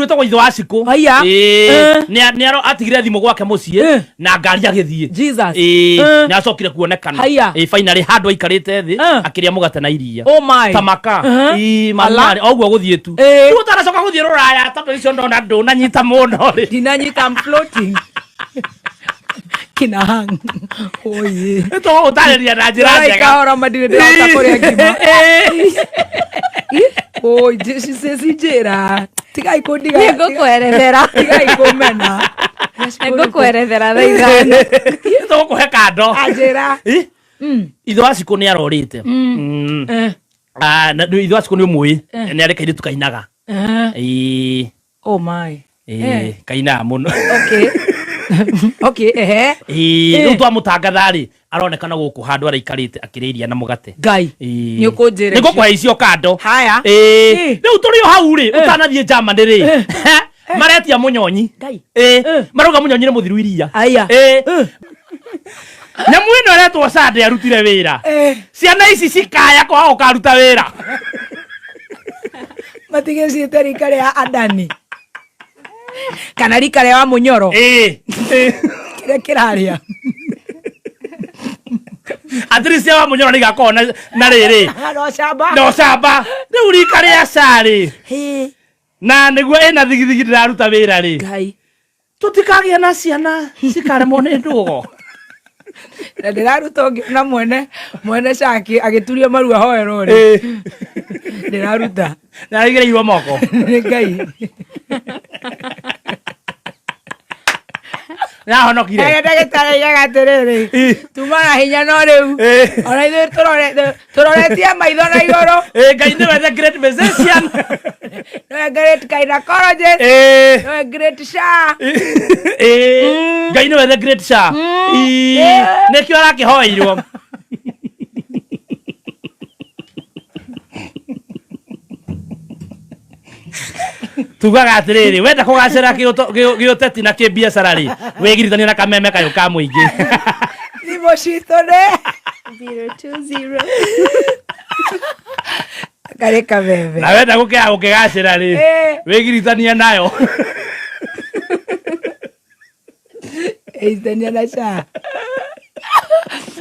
Mũthuri wĩtagwo ithe wa Cikũ. Haiya. Ĩĩ. Eh. Nĩ atigire thimũ gwake mũciĩ Eh. na ngari agĩthiĩ. Jesus. Ĩĩ. Eh. Nĩ acokire kuonekana. Haiya. Ĩĩ, finally handũ aikarĩte thĩ Eh. akĩrĩa mũgate na iria. Oh my. Tamaka. Uh-huh. Ĩĩ, Ala. manarĩ o ũguo gũthiĩ tu. Ĩĩ. Rĩu ũtanacoka gũthiĩ rũraya tondũ icio ndona ndũnanyita mũno rĩ. Ndinanyita, I'm floating. Kina hang. Oye. Nĩ tũgũgũtarĩria na njĩra njega. Kahora madirĩ ndĩrahota kũrĩa ngima. Oi, cinjĩra. Tigai kũndiga. Nĩngũkwerethera. Tigai kũmena. Nĩngũkwerethera thaa 5. Nĩ tũgũkũhe kando. Anjĩra. Ĩ? Ithe wa Cikũ nĩ arorĩte. Ah, ithe wa Cikũ nĩ ũmũĩ. Nĩ arĩ kairĩtu kainaga. Ĩĩ. Oh my. Ĩĩ, kainaga mũno. Okay. Okay, ehe. Ĩĩ, rĩu twamũtangatha rĩ aronekana gũkũ handũ araikarĩte akĩrĩa iria na mũgate. Ngai. Ĩĩ. Nĩ ũkũnjĩra. Nĩ ngũkũhe icio kando. Haya. Ĩĩ. Ĩĩ. Rĩu tũrĩ o hau rĩ ũtanathiĩ Germany rĩ maretia mũnyonyi. Ngai. Ĩĩ. Marauga mũnyonyi nĩ mũthiru iria. Aya. Ĩĩ. Nyamũ ĩno ĩretwo Sunday arutire wĩra. Ciana ici cikaya kwaga gũkaruta wĩra. Matigĩciĩte rika rĩa Adani. Kana rika rĩa wa Mũnyoro. Ĩĩ. Kĩrĩa kĩrarĩa. At least cia wa Mũnyoro nĩ igakorwo na rĩrĩ. Na ũcamba. Na ũcamba. Rĩu rika rĩa SHA rĩ. Na nĩguo ĩna thigithigi ndĩraruta wĩra rĩ. Ngai. Tũtikagĩa na ciana cikaremwo nĩ ndũgo. Na ndĩraruta ũngĩona mwene mwene caki agĩturia maru ahoerwo rĩ. Ndĩraruta. Na aigĩrĩirwo moko. Nĩ Ngai. Nĩahonokire. Arĩa ndagĩtarĩ aigaga atĩrĩrĩ, tuma na hinya no rĩu. Ona ithuĩ tũroretie maitho na igũrũ. Ngai nĩwe the great physician. Nĩwe great gynecologist. Nĩwe great SHA. Ngai nĩwe the great SHA. Nĩkĩo arakĩhoeirwo. Tugaga atĩrĩrĩ, wenda kũgacĩra gĩũteti na kĩbiacara rĩ, wĩgiritanie na kameme kayũ ka mũingĩ. Thimũ citũ nĩ 020. Karĩ kameme. Na wenda gũkĩaga gũkĩgacĩra rĩ, wĩgiritanie nayo. Ĩitania na SHA.